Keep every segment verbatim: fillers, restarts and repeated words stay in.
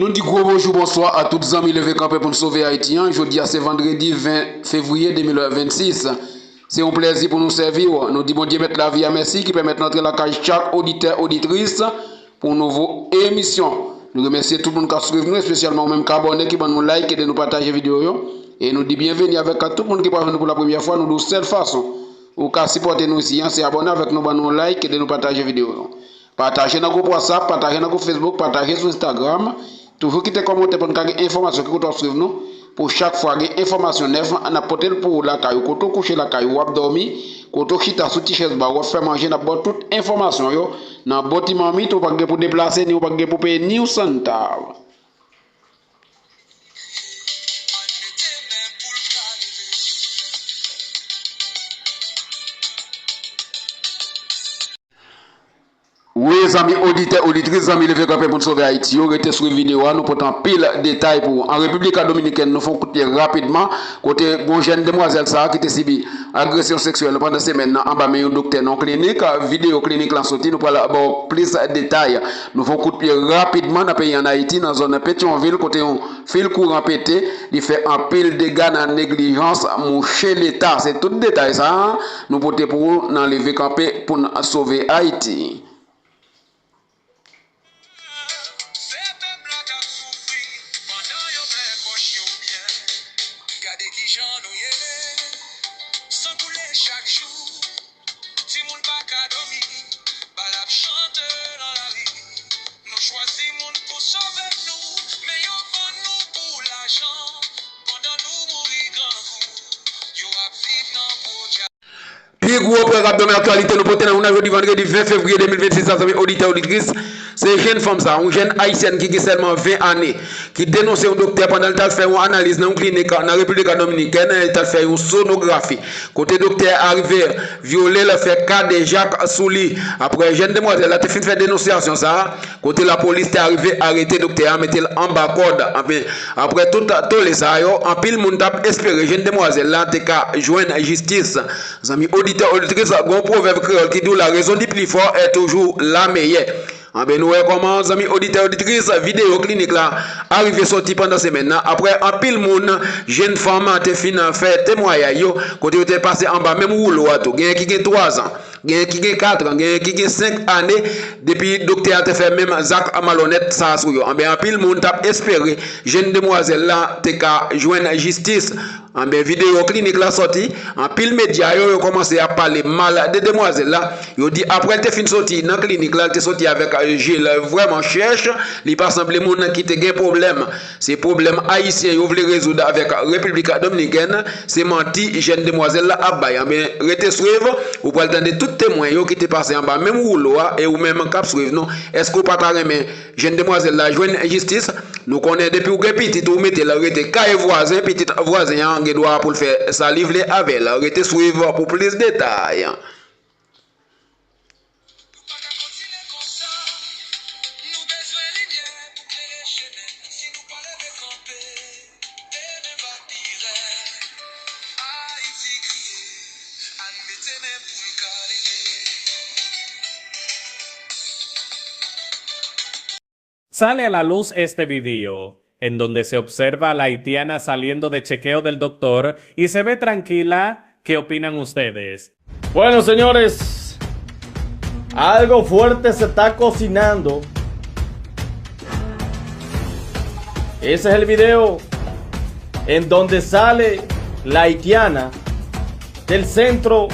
Nou di gwo bonjou, bonswa a tout zanmi Leve Kanpe pou n Sove Ayiti an. Jodi a se vandredi ven fevriye de mil vennsis. Se yon plèzi pou nou sèvi w. Nou di Bondye Mèt lavi a mèsi ki pèmèt n antre lakay chak oditè, oditris pou yon nouvo emisyon. Nou remèsye tout moun k ap swiv nou, espesyalman ou menm k abòne, ki ban nou like, ede nou pataje videyo yo. E nou di byenveni avèk tout moun ki pral jwenn nou pou la premyè fwa. Nou di w sèl fason ou ka sipòte nou isi an, se abòne avèk nou, ban nou like, ede nou pataje videyo yo. Pataje nan gwoup WhatsApp, pataje nan gwoup Facebook, pataje sou Instagram. Toujou kite kòmantè pou n ka gen enfòmasyon ki kote w ap swiv nou. Pou chak fwa gen enfòmasyon nèf, n ap pote l pou ou lakay ou, kote w kouche lakay ou, w ap dòmi, kote w chita sou ti chèz ba ou, w ap fè manje, n ap ba w tout enfòmasyon yo nan bon ti mamit, ou pa gen pou deplase, ni ou pa gen pou peye, ni yon santa. Wi, zanmi oditè, oditris, zanmi Leve Kanpe pou n Sove Ayiti yo, rete swiv videyo a, nou pote anpil detay pou ou. An Repiblik Dominikèn, nou fè yon kout pye rapidman, kote gon jèn demwazèl sa a ki te sibi agresyon seksyèl pandan semèn nan anba men yon doktè nan yon klinik. Videyo klinik lan soti, nou pral ba w plis detay. Nou fè yon kout pye rapidman nan peyi an Ayiti, nan zòn Petyonvil, kote yon fil kouran pete, li fè anpil dega nan neglijans mouche Leta. Se tout detay sa a nou pote pou ou nan Leve Kanpe pou n Sove Ayiti. Se pèp la k ap soufri pandan yo pè pòch yo byen. Gade kijan nou ye, san koule chak jou. Timoun pa ka dòmi, bal ap chante nan lari. Nou chwazi moun pou sove nou, men yo vann nou pou lajan. Pandan nou mouri grangou, yo ap viv nan gwo djab. Pi gwo pwograb nan aktyalite nou pote nan jounen jodi vandredi ven fevriye de mil vennsis la, zanmi oditè, oditris. Se jèn fanm sa, yon jèn ayisyèn ki gen sèlman ven ane, ki denonse yon doktè pandan l t al fè yon analiz nan yon klinik nan Repiblik Dominikèn, li t al fè yon sonografi. Kote doktè a rive vyole l, fè kadejak sou li. Apre jèn demwazèl la te fin fè denonsyasyon sa a, kote lapolis te arive arete doktè a, mete l anba kòd. Anfen, apre tout tole sa yo, anpil moun t ap espere jèn demwazèl la te ka jwenn jistis. Zanmi oditè, oditris, gon pwovèb kreyòl ki di w la raison du plus fort est toujours la meilleure. Anben, nou wè kòman, zanmi oditè, oditris, videyo klinik la arive soti pandan semèn nan. Apre anpil moun, jèn fanm, te fin fè temwayay yo, kote yo te pase anba menm woulo a tou. Genyen ki gen twazan, genyen ki gen katran, genyen ki gen senk ane, depi doktè a te fè menm zak malonèt sa a sou yo. Anben, anpil moun t ap espere jèn demwazèl la te ka jwenn jistis. Anben, videyo klinik la sòti, anpil medya yo, yo kòmanse ap pale mal de demwazèl la. Yo di apre l te fin soti nan klinik la, l te soti avèk je l vrèman chèch, li pa sanble moun ki te gen pwoblèm. Se pwoblèm ayisyen yo vle rezoud avèk Repiblik Dominikèn, se manti jèn demwazèl la ap bay. Anben, rete swiv, ou pral tande tout temwen yo ki te pase anba menm woulo a, e ou menm k ap swiv nou, èske w pa ta renmen jèn demwazèl la jwenn jistis? Nou konnen depi w gen pitit, ou mete l rete kay vwazen, pitit vwazen an gen dwa pou l fè sa li vle avè l. Rete swiv pou plis detay. Nou pa ka kontinye konsa. Nou bezwen limyè pou klere chemen. Si nou pa leve kanpe, demen va pi rèd. Ayiti kriye, ann mete men pou l ka leve. Sale a la luz este video, en donde se observa a la haitiana saliendo de chequeo del doctor y se ve tranquila. ¿Qué opinan ustedes? Bueno, señores, algo fuerte se está cocinando. Ese es el video en donde sale la haitiana del centro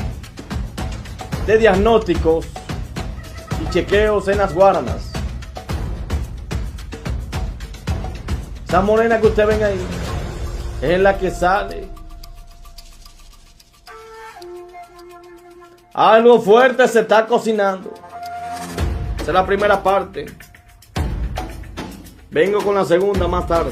de diagnósticos y chequeos en Las Guaranas. Esa morena que usted ven ahí es la que sale. Algo fuerte se está cocinando. Esa es la primera parte. Vengo con la segunda más tarde.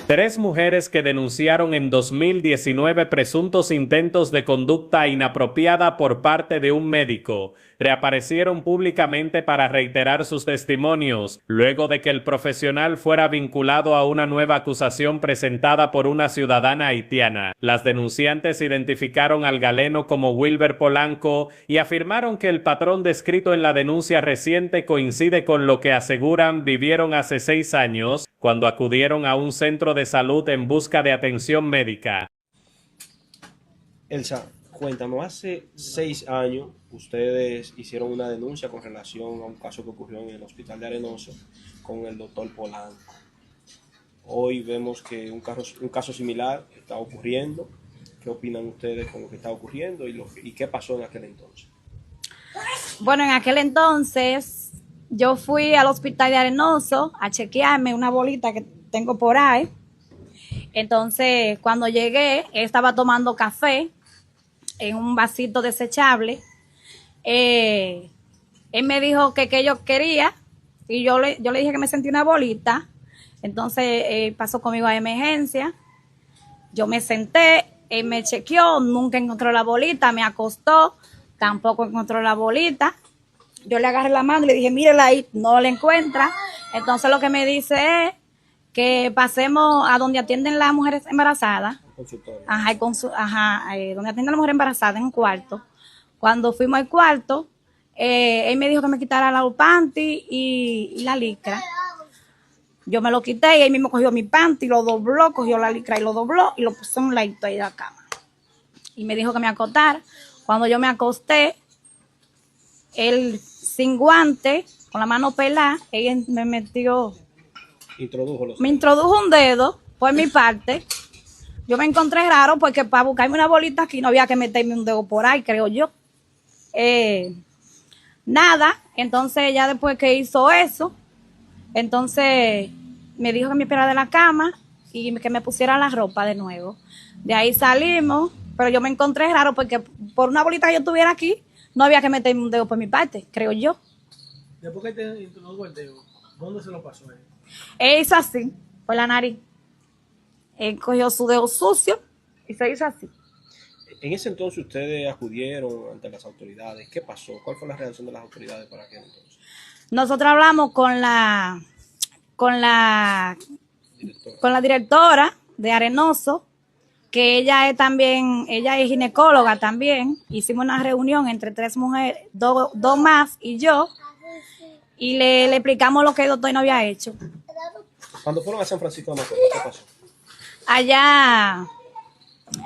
Tres mujeres que denunciaron en dos mil diecinueve presuntos intentos de conducta inapropiada por parte de un médico reaparecieron públicamente para reiterar sus testimonios, luego de que el profesional fuera vinculado a una nueva acusación presentada por una ciudadana haitiana. Las denunciantes identificaron al galeno como Wilber Polanco y afirmaron que el patrón descrito en la denuncia reciente coincide con lo que aseguran vivieron hace seis años, cuando acudieron a un centro de salud en busca de atención médica. Elsa, cuéntanos, hace seis años ustedes hicieron una denuncia con relación a un caso que ocurrió en el hospital de Arenoso con el doctor Polanco. Hoy vemos que un caso, un caso similar está ocurriendo. ¿Qué opinan ustedes con lo que está ocurriendo y, lo que- y qué pasó en aquel entonces? Bueno, en aquel entonces yo fui al hospital de Arenoso a chequearme una bolita que tengo por ahí. Entonces, cuando llegué, él estaba tomando café en un vasito desechable. Eh, él me dijo que qué yo quería y yo le, yo le dije que me sentí una bolita. Entonces, eh, pasó conmigo a emergencia. Yo me senté, él me chequeó, nunca encontró la bolita, me acostó, tampoco encontró la bolita. Yo le agarré la mano y le dije, mírela ahí, no la encuentra. Entonces lo que me dice es que pasemos a donde atienden las mujeres embarazadas. Consultorio. Ajá, el consu- ajá, eh, donde atienden las mujeres embarazadas en un cuarto. Cuando fuimos al cuarto, eh, él me dijo que me quitara los panty y, y la licra. Yo me lo quité y él mismo cogió mi panty, lo dobló, cogió la licra y lo dobló y lo puso en un ladito ahí de la cama. Y me dijo que me acostara. Cuando yo me acosté, él sin guante, con la mano pelada, él me metió, Introdujo los me introdujo un dedo por mi parte. Yo me encontré raro porque para buscarme una bolita aquí no había que meterme un dedo por ahí, creo yo. Eh, nada, entonces ya después que hizo eso, entonces me dijo que me esperara de la cama y que me pusiera la ropa de nuevo. De ahí salimos, pero yo me encontré raro porque por una bolita que yo tuviera aquí, no había que meterme un dedo por mi parte, creo yo. Después que te introdujo el dedo, ¿dónde se lo pasó a él? Él hizo así, por la nariz. Él cogió su dedo sucio y se hizo así. En ese entonces ustedes acudieron ante las autoridades. ¿Qué pasó? ¿Cuál fue la reacción de las autoridades para aquel entonces? Nosotros hablamos con la, con la, Director. con la directora de Arenoso, que ella es también, ella es ginecóloga también. Hicimos una reunión entre tres mujeres, dos, dos más y yo, y le, le explicamos lo que el doctor no había hecho. Cuando fueron a San Francisco de Macorís, ¿qué pasó? Allá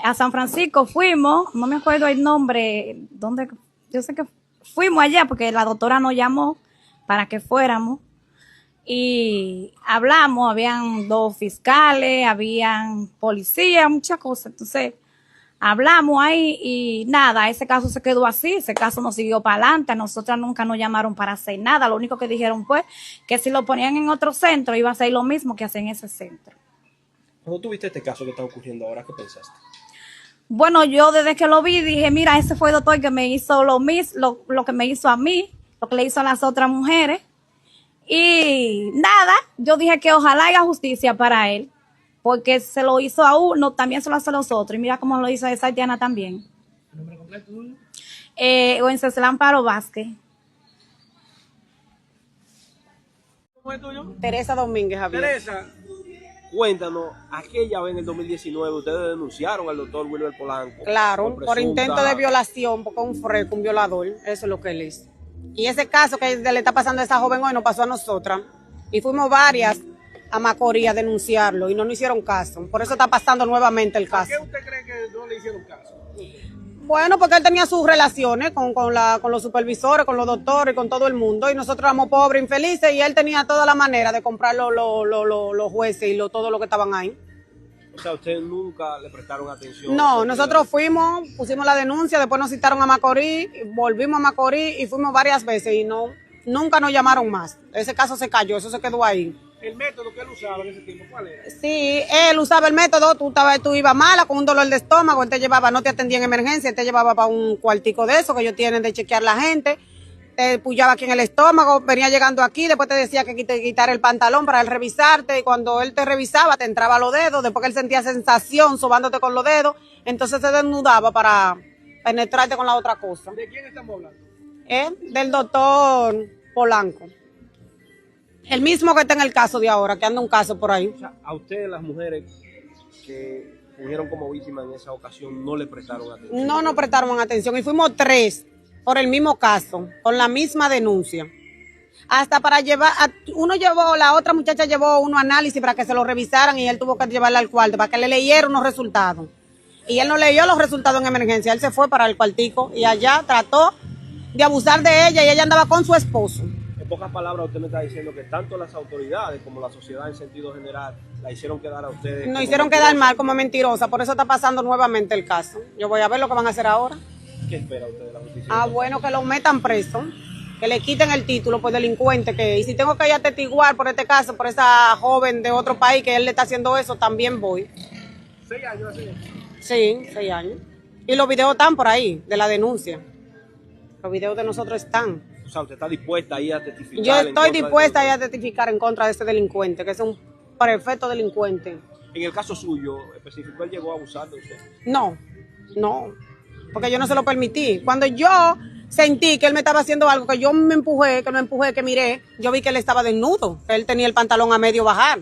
a San Francisco fuimos, no me acuerdo el nombre, dónde, yo sé que fuimos allá porque la doctora nos llamó para que fuéramos y hablamos, habían dos fiscales, habían policías, muchas cosas. Entonces, hablamos ahí y nada, ese caso se quedó así, ese caso no siguió para adelante, a nosotras nunca nos llamaron para hacer nada, lo único que dijeron fue que si lo ponían en otro centro iba a ser lo mismo que hacen en ese centro. Cuando tú viste este caso que está ocurriendo ahora, ¿qué pensaste? Bueno, yo desde que lo vi dije, mira, ese fue el doctor que me hizo lo, mis, lo, lo que me hizo a mí, lo que le hizo a las otras mujeres. Y nada, yo dije que ojalá haya justicia para él, porque se lo hizo a uno, también se lo hace a los otros. Y mira cómo lo hizo a esa haitiana también. ¿El nombre completo tuyo? Eh, Wenceslán Paro Vázquez. ¿Cómo es tuyo? Teresa Domínguez Javier. Teresa. Cuéntanos, aquella vez en el dos mil diecinueve ustedes denunciaron al doctor Wilber Polanco. Claro, por intento de violación, porque es un freco, un violador, eso es lo que él es. Y ese caso que le está pasando a esa joven hoy nos pasó a nosotras. Y fuimos varias a Macorís a denunciarlo y no nos hicieron caso. Por eso está pasando nuevamente el ¿Por caso. Qué usted cree que no le hicieron caso? Bueno, porque él tenía sus relaciones con, con, la, con los supervisores, con los doctores, con todo el mundo, y nosotros éramos pobres, infelices, y él tenía toda la manera de comprar los, los, los, los, los jueces y lo, todo lo que estaban ahí. O sea, ustedes nunca le prestaron atención. No, nosotros fuimos, pusimos la denuncia, después nos citaron a Macorís, volvimos a Macorís y fuimos varias veces y no, nunca nos llamaron más. Ese caso se cayó, eso se quedó ahí. El método que él usaba en ese tiempo, ¿cuál era? Sí, él usaba el método, tú, estabas, tú ibas mala con un dolor de estómago, él te llevaba, no te atendía en emergencia, él te llevaba para un cuartico de eso que ellos tienen de chequear la gente. Te puyaba aquí en el estómago, venía llegando aquí, después te decía que te quitara el pantalón para él revisarte, y cuando él te revisaba, te entraba los dedos, después que él sentía sensación sobándote con los dedos, entonces se desnudaba para penetrarte con la otra cosa. ¿De quién estamos hablando? ¿Eh? Del doctor Polanco. El mismo que está en el caso de ahora, que anda un caso por ahí. O sea, a ustedes las mujeres que fungieron como víctimas en esa ocasión no le prestaron atención. No nos prestaron atención y fuimos tres por el mismo caso, con la misma denuncia. Hasta para llevar, a- uno llevó, la otra muchacha llevó unos análisis para que se lo revisaran y él tuvo que llevarla al cuarto para que le leyera unos resultados. Y él no leyó los resultados en emergencia, él se fue para el cuartico y allá trató de abusar de ella y ella andaba con su esposo. En pocas palabras, usted me está diciendo que tanto las autoridades como la sociedad en sentido general la hicieron quedar a ustedes Nos como hicieron quedar mentirosa. Mal como mentirosa, por eso está pasando nuevamente el caso. Yo voy a ver lo que van a hacer ahora. ¿Qué espera usted de la justicia? Ah, bueno, que lo metan preso, que le quiten el título por delincuente que es. Y si tengo que ir a testiguar por este caso, por esa joven de otro país que él le está haciendo eso, también voy. ¿Seis años hace eso? Sí, seis años. Y los videos están por ahí, de la denuncia. Los videos de nosotros están. O sea, usted está dispuesta a ir a testificar. Yo estoy dispuesta a ir a testificar en contra de ese delincuente, que es un perfecto delincuente. En el caso suyo específico, ¿él llegó a abusar de usted? No, no, porque yo no se lo permití. Cuando yo sentí que él me estaba haciendo algo, que yo me empujé, que lo empujé, que miré, yo vi que él estaba desnudo, que él tenía el pantalón a medio bajar.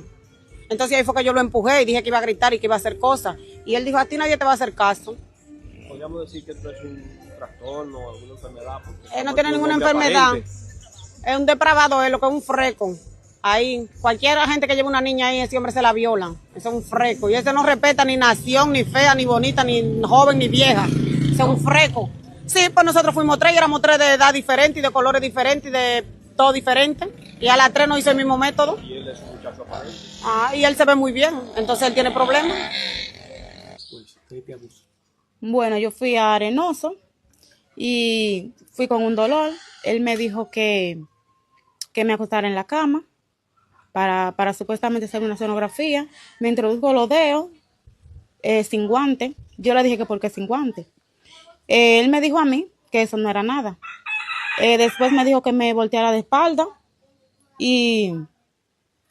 Entonces ahí fue que yo lo empujé y dije que iba a gritar y que iba a hacer cosas. Y él dijo, a ti nadie te va a hacer caso. Podríamos decir que esto es un trastorno o alguna enfermedad, porque... Él no tiene ninguna enfermedad. Es un depravado, es lo que es un freco. Ahí, cualquier gente que lleve una niña ahí, ese hombre se la viola. Ese es un freco. Y ese no respeta ni nación, ni fea, ni bonita, ni joven, ni vieja. Ese es un freco. Sí, pues nosotros fuimos tres y éramos tres de edad diferente y de colores diferentes y de todo diferente. Y a las tres nos hizo el mismo método. Y él es un muchacho aparente. Ah, y él se ve muy bien, entonces él tiene problemas. Bueno, yo fui a Arenoso y fui con un dolor. Él me dijo que, que me acostara en la cama para, para supuestamente hacer una sonografía. Me introdujo los dedos eh, sin guante. Yo le dije que por qué sin guante. Eh, él me dijo a mí que eso no era nada. Eh, después me dijo que me volteara de espalda y,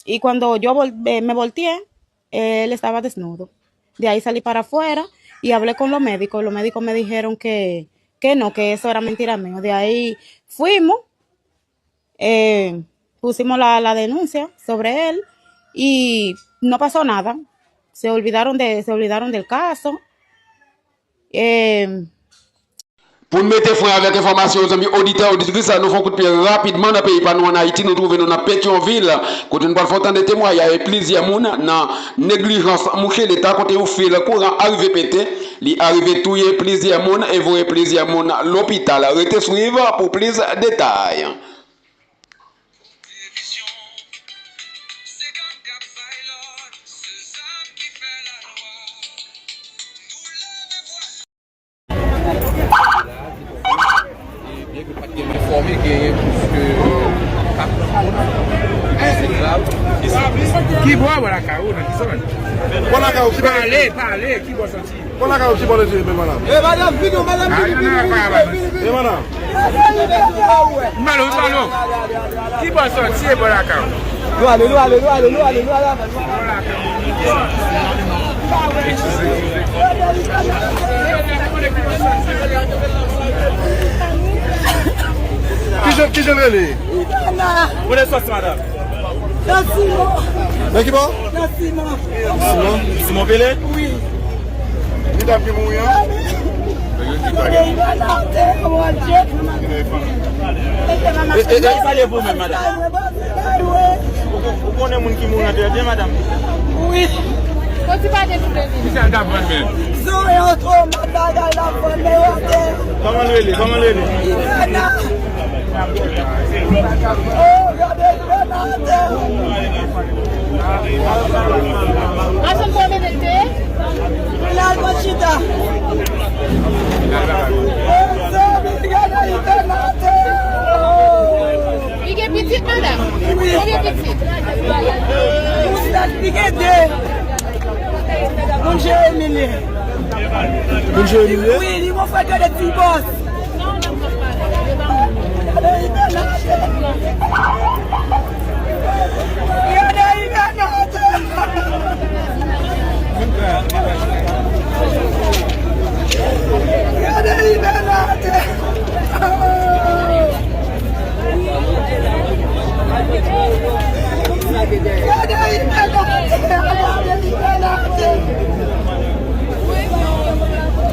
y cuando yo vol- eh, me volteé, él estaba desnudo. De ahí salí para afuera y hablé con los médicos. Los médicos me dijeron que, que no, que eso era mentira mío. De ahí fuimos, eh, pusimos la, la denuncia sobre él y no pasó nada. Se olvidaron de, se olvidaron del caso. Eh, Pou n mete fren avèk enfòmasyon yo, zanmi oditè, oditris, nou fè yon kout pye rapidman nan peyi pa nou ann Ayiti. Nou twouve nou nan Petyonvil, kote nou pral fè w tande temwayaj plizyè moun nan neglijans mouche Leta, kote yon fil kouran arive pete. Li arive touye plizyè moun e voye plizyè moun lopital. Rete swiv pou plis detay. Byen ke pa t gen enfòme, genyen plis ke kat moun ki konsidere. Ki bò, bò lakay ou, nan ki zòn? Bò lakay ou, ki bò? Pale, pale, ki bò soti? Bò lakay ou, ki bò l ete, bèl madanm? E madanm, vini, madanm, vini, vini, vini, vini, vini. E madanm? Vin ba nou, vin ba nou. Ki bò soti e bò lakay ou? Nou ale, nou ale, nou ale, nou ale, nou ale. Kijan, kijan l rele? Ivana. Kote soti, madanm? Nan Simon. Nan ki bò? Nan Simon. Simon? Simon Pele? Wi. Medam ki mouri an? Ivana atè, mon Dye. E, e, e. Sa ye pou menm, madanm? Ou, ou konnen moun ki mouri atè a byen, madanm? Wi. Kòman l rele? Kòman l rele? Ivana. Oh, gade Ivana atè. Machann pwomene l te ye? L al pran chita. Mezanmi, gade Ivana atè. Li gen pitit, madanm? Wi. Konbyen pitit? Li gen de. Moun Jeremi li ye. Moun Jeremi li ye? Wi, li gon frè ki rele Ti Bòs.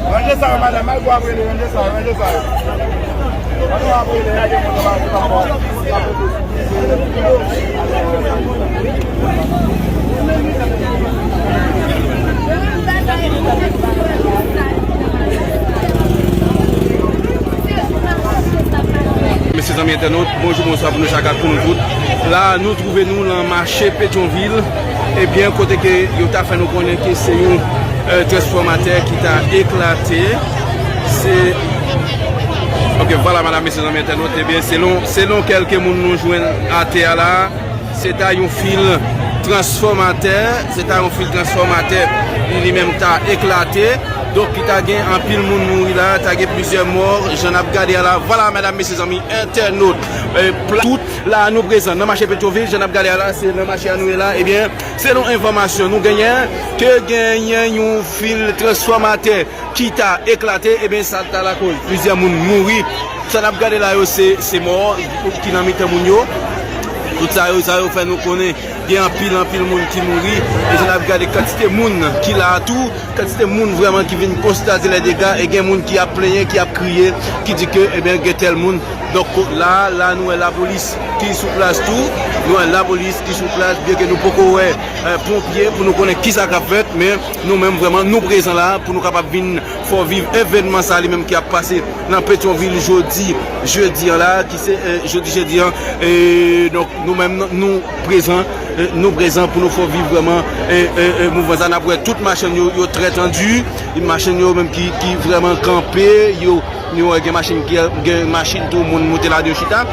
Ranje sa yo, madanm, al gwo apre li, ranje sa yo, ranje sa yo. Al gwo apre li, lage moun nan la, li pa fò. Mesye, zanmi entènot, bonjou, bonswa pou nou chak ak pou nou tout. La, nou twouve nou nan mache Petyonvil, ebyen, kote ke yo ta fè nou konnen ke se yon, eh, transfòmatè ki ta eklate. Se, ok, vwala, madanm, mesye, zanmi entènot, ebyen, selon, selon kèlke moun nou jwenn atè a la, se ta yon fil transfòmatè, se ta yon fil transfòmatè, li, li menm ta eklate. Donk, ki ta gen anpil moun mouri la, ta gen plizyè mò, jan n ap gade a la. Vwala, medam, mesye, zanmi, entènot, eh, pla-, tout la, nou prezan nan mache Petyonvil, jan n ap gade a la, se nan mache a nou ye la. Ebyen, selon enfòmasyon nou genyen, ke genyen yon fil transfòmatè ki ta eklate, ebyen, sa ta lakoz plizyè moun mouri. Sa n ap gade la yo, se, se mò ki nan mitan moun yo. Tout sa yo, sa yo fè nou konnen gen anpil, anpil moun ki mouri. E sa n ap gade kantite moun ki la a tou, kantite moun vrèman ki vin konstate lè dega, e gen moun ki ap plenyen, ki ap kriye, ki di ke, ebyen, gen tèl moun. Donk, la, la, nou wè lapolis ki sou plas tou, nou wè lapolis ki sou plas, byenke nou poko wè, eh, ponpye pou nou konnen kisa k ap fèt, men nou menm vrèman, nou prezan la pou nou kapab vin fè w viv evènman sa li menm ki ap pase nan Petyonvil jodi, jedi an la, ki se, eh, jodi jedi an. E donk, nou menm, nou, nou prezan, eh, nou prezan pou nou fè w viv vrèman, eh, eh, eh, mouvman sa. N ap wè tout machann yo, yo trè tandi. Machann yo menm ki, ki vrèman kanpe, yo, nou wè gen machin ki, gen machin tou, moun moute ladan yo chita.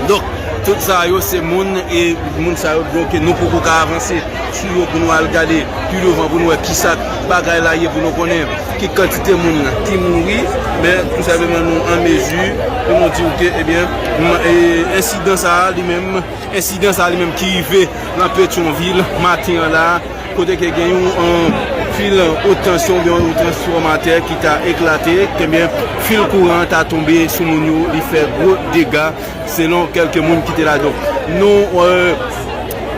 Donk, tout sa yo se moun, e moun sa yo, donk, nou poko ka avanse sou yo pou nou al gade pi douvan, pou nou wè kisa bagay la ye, pou nou konnen ki kantite moun ki mouri. Men, tou senpleman, nou an mezi pou nou di w ke, ebyen, m-, e, ensidan sa a, li menm, ensidan sa a, li menm ki rive nan Petyonvil, maten an la, kote ke gen yon, eh, fil, eh, wot tansyon, oubyen yon transfòmatè ki ta eklate, ebyen, fil kouran an ta tonbe sou moun yo, li fè gwo dega, selon kèlke moun ki te la. Donk, nou, eh,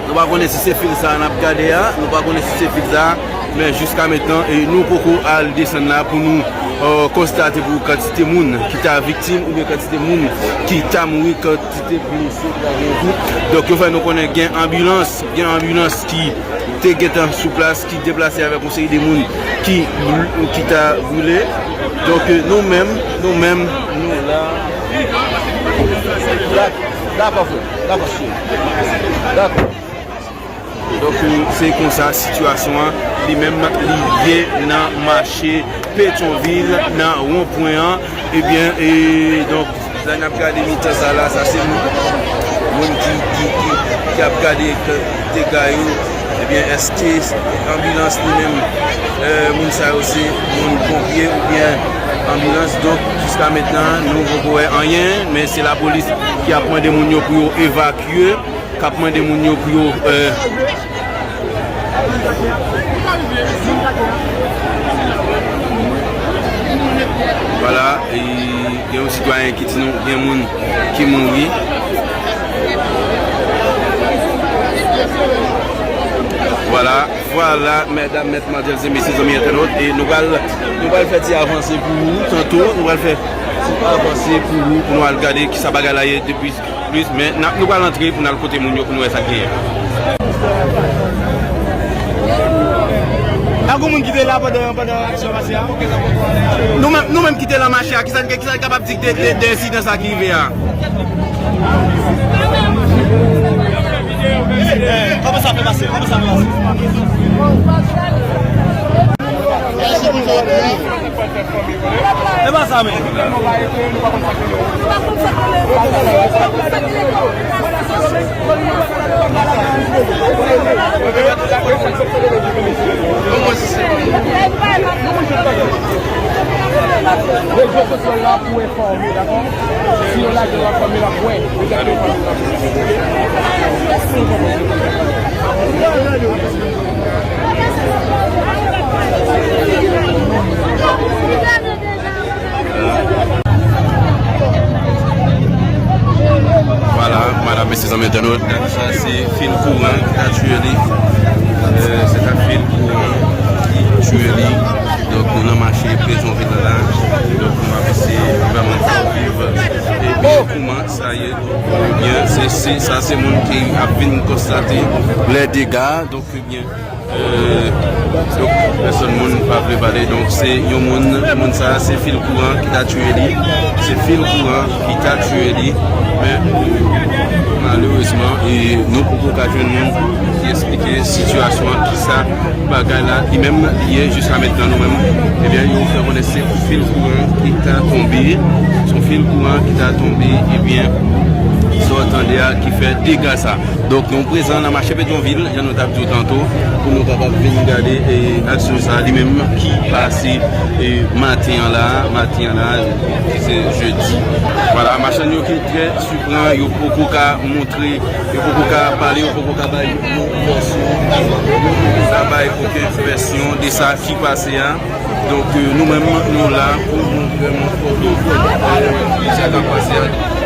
nou pa konnen si se fil sa a n ap gade a, nou pa konnen si se fil sa a, men jiska mentnan, e nou poko al desann la pou nou, eh, konstate pou kantite moun ki ta viktim oubyen kantite moun ki ta mouri, kantite blese ki ta gen tou. Donk, yo fè nou konnen gen anbilans, gen anbilans ki te gentan sou plas, ki deplase avèk yon seri de moun ki, ki ta brile. Donk, nou menm, nou menm, nou la. Dakò, dakò, frè. Dakò, cheri. Dakò. Donk, se konsa sitiyasyon an, li menm, li ye nan mache Petyonvil, nan wonpwen an. Ebyen, e, donk, la n ap gade mitan sa la, sa se moun, moun ki, ki, ki, ki ap gade k-, dega yo. Ebyen, èske anbilans li menm, eh, moun sa yo se moun ponpye oubyen anbilans? Donk, jiska mentnan, nou poko wè anyen, men se lapolis ki ap mande moun yo pou yo evakye, k ap mande moun yo pou yo, eh, vwala, e gen yon sitwayen ki di nou gen moun ki mouri. Vwala, vwala, medam, mèt, madmwazèl e mesye, zanmi entènot, e nou pral, nou pral fè ti avanse pou ou, tanto, nou pral fè ti avanse pou ou, pou nou al gade kisa bagay la ye depi plis, men n ap, nou pral antre pou n al kote moun yo, pou nou wè sa k genyen. Pa gen moun ki te la pandan, pandan aksyon mache a? Nou menm, nou menm ki te nan mache a, kisa n, kisa n kapab di de, de, de ensidan sa ki rive a? Kòman sa fè pase? Kòman sa fè pase? E pa sa menm. Rezo sosyal la pou enfòme, dakò? Si yon Vwala, madam, mesye, zanmi entènot, sa se fil kouran ki ta tiye li. Euh, se ta fil kouran ki tiye li. Donk, nou nan mache Petyonvil la. Donk, nou ap eseye vrèman fè viv ebyen kouman sa ye. Ebyen, se, se, sa se moun ki ap vin konstate lè dega. Donk, ebyen, euh, donk, pèsòn moun pa vle pale. Donk, se yon moun, moun sa, se fil kouran ki ta tiye li. Se fil kouran ki ta tiye li. Men, malerezman, e nou poko ka jwenn moun ki eksplike sitiyasyon an, kisa bagay la, ki menm li ye jiska mentnan nou menm. Ebyen, yo fè konnen se fil kouran ki ta tonbe. Se yon fil kouran ki ta tonbe, ebyen, sa w tande a ki fè dega sa. Donk, nou prezan nan mache Petyonvil, jan nou t ap di w tanto, pou nou kapab vin gade, e, aksyon sa li menm ki pase, e, maten an la, maten an la, ki se jedi. Vwala, machann yo ki trè sipran, yo poko ka montre, yo poko ka pale, yo poko ka bay yon vèsyon, yo poko ka bay okenn vèsyon de sa ki pase a. Donk, e, nou menm, nou la pou nou vrèman fè, e, sa k ap pase a.